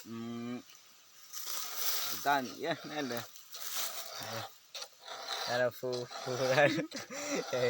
ອືມ ດ້ານເອີຍ ແນ່ນເລີຍ ແນ່ນລະ ຟູ ຟູໄດ້ ເອີ.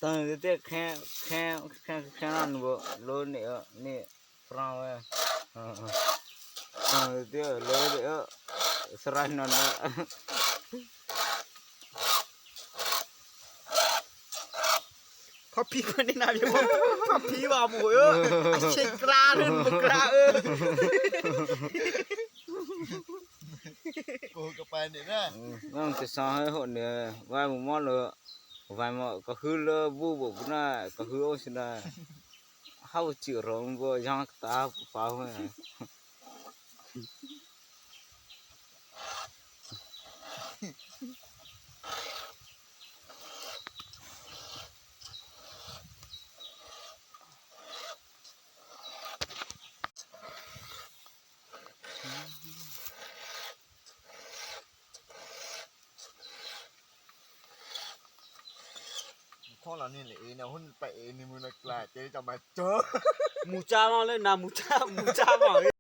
Tang tete khe khe khe khe nan bo lo ni ni prang we. Tang tete lo de srai nan. ພະພີມັນນີ້ນະ ພະພີວ່າໝູເອີ ເຊັກກລາເດີ ບັກກລາເອີ ໂກກະປານນີ້ນະ ອືມ ນ້ອງຈະສອນໃຫ້ຫົດເນີ ວ່າໝູມອດເລີຍ ວ່າໝໍກໍຄືເລີບູບໍນະ ກໍຄືໂອຊິນະ ເຮົາຈິລົງບໍ່ຍັງຕາຟ້າວ. Khong la ni le e na hun pa e ni mu na kla te ta ma to. Mu cha ma le na mu cha, mu cha ma.